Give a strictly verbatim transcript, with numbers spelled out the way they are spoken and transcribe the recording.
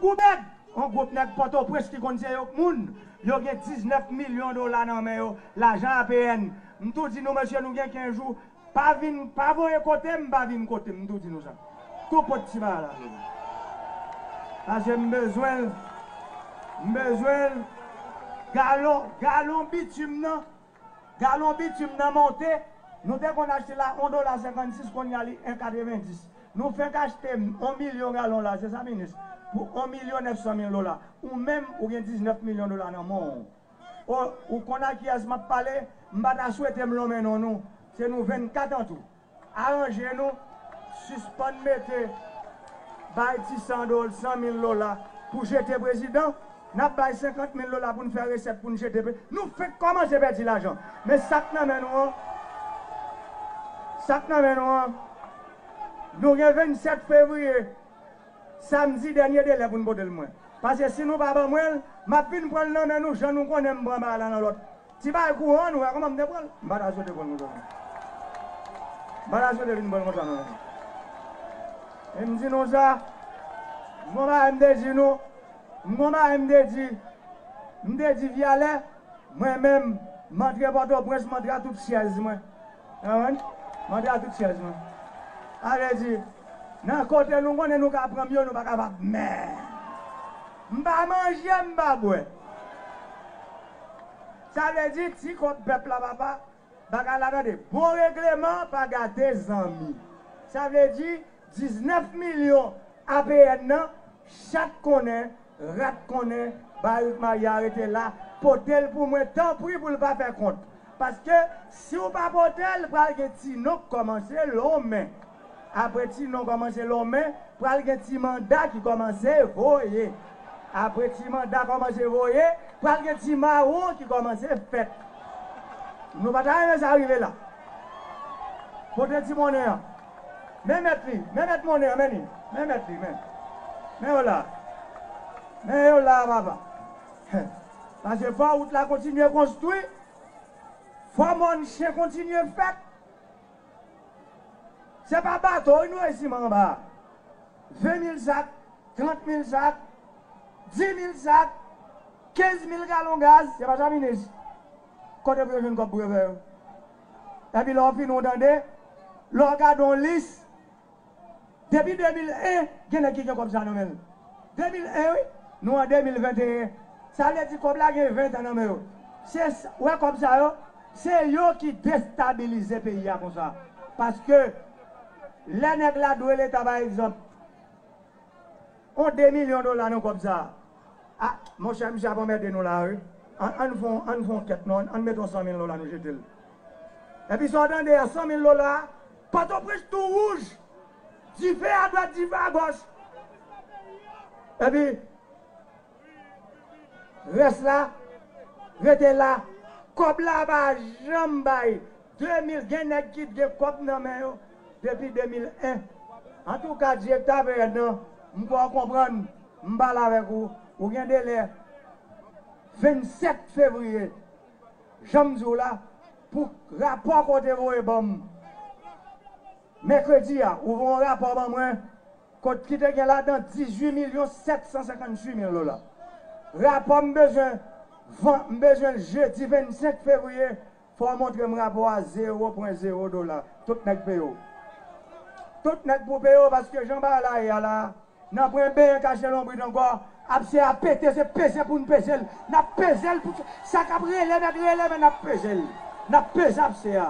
Gwoup nèg, yon gwoup nèg Pòtoprens ki konn se yo k moun, yo gen diznèf milyon dola nan men yo, lajan A P N. M tou di nou, mesye, nou gen kenz jou, pa vin, pa voye kote m, pa vin kote m, m tou di nou sa. Tou pot ti bagay la. Paske m bezwen l, m bezwen l. Galon, galon bitim nan, galon bitim nan monte, nou te konn achte la yon dola senkannsis, kounye a li en katrevendis. Nou fenk achte yon milyon galon la, se sa, minis? Pou yon milyon nèf san mil dola. Ou menm, ou gen diznèf milyon dola nan men w. O, ou konn a kiyès m ap pale? M pa ta swete m lonmen non nou. Se nou vennkat an tou. Aranje nou, sispann mete bay ti san dola, san mil dola pou jete prezidan. N ap bay senkant mil dola pou n fè resèt pou n jete pre-, nou fenk kòmanse pèdi lajan. Men sa k nan men nou an, sa k nan men nou an, nou gen vennsèt fevriye, samdi, dènye delè pou n pote l mwen. Paske si nou pa ban mwen l, m ap vin pran l nan men nou, jan nou konnen m pran bagay la nan lòt. Ti bagay kouran, nou wè kòman m te pran l. M pa ta swete pran l konsa non. M pa ta swete vin pran l konsa non. E m di nou sa, m gon bagay m te di nou, m gon bagay m te di, m te di Vyalè, mwen menm, m antre Pòtoprens, m antre a tout syèz mwen. Ou konprann? M antre a tout syèz mwen. Sa vle di, nan kote nou konnen nou ka pran m yo, nou pa kapab. Men, m pa manje, m pa bwè. Sa vle di, ti kòb pèp la, papa, bagay la tande. Bon regleman pa gate zanmi. Sa vle di, diznèf milyon A P N nan, chat konnen, rat konnen, Barik Maya rete la, pote l pou mwen, tanpri pou l pa fè kont. Paske si w pa pote l, pral gen ti non k kòmanse lonmen. Apre ti non kòmanse lonmen, pral gen ti manda ki kòmanse voye. Apre ti manda kòmanse voye, pral gen ti mawon ki kòmanse fèt. Nou pa ta renmen sa rive la. Pote ti monnen an. Men mèt li, men mèt monnen an, men li. Men mèt li, men. Men yo la. Men yo la, papa. Paske fò wout la kontinye konstwi. Fò mòn chen kontinye fèt. Se pa bato wi nou resi anba. Ven mil sak, trant mil sak, di mil sak, kenz mil galon gaz, se pa sa, minis? Kote pou yo jwenn kòb pou yo fè yo? Epi lè w fini, w tande, lè w gade yon lis, depi de mil en, gen nèg ki gen kòb sa nan men l. De mil en, wi. Nou an de mil venteyen. Sa vle di kòb la gen ven tan nan men yo. Se s-, wè kòb sa yo, se yo ki destabilize peyi a konsa. Paske lè nèg la dwe Leta, pa egzanp, yon de milyon dola nan kòb sa a. A, monchè, misye ap anmède nou la, wi. Ann, ann fè yon, ann fè yon kèt, non, ann mete yon san mil dola, nou jete l. Epi sa w tande a, san mil dola, Pòtoprens tou wouj. Dife adwat, dife agòch. Epi, rès la, rete la. Kòb la pa janm bay. De mil, gen nèg ki gen kòb nan men yo depi de mil en. Antouka, direktè A P N nan, m kwè w konprann, m pale avèk ou, ou gen delè vennsèt fevriye, jan m di w la, pou rapò ke w te voye ban m mèkredi a, ou voye yon rapò ban mwen, kot ki te gen ladan dizuit milyon sèt san senkantuit mil dola. Rapò m bezwen, van-, m bezwen l jedi vennsenk fevriye, fò w montre m rapò a, zewo pwen zewo dola. Tout nèg peye w. Tout nèg pou peye w, paske jan bagay la ye a la, nan pwen benyen kache lonbrit ankò, apse a pete, se peze pou n peze l. N ap peze l pou sa k ap rele, mèt rele, men n ap peze l. N ap peze apse a.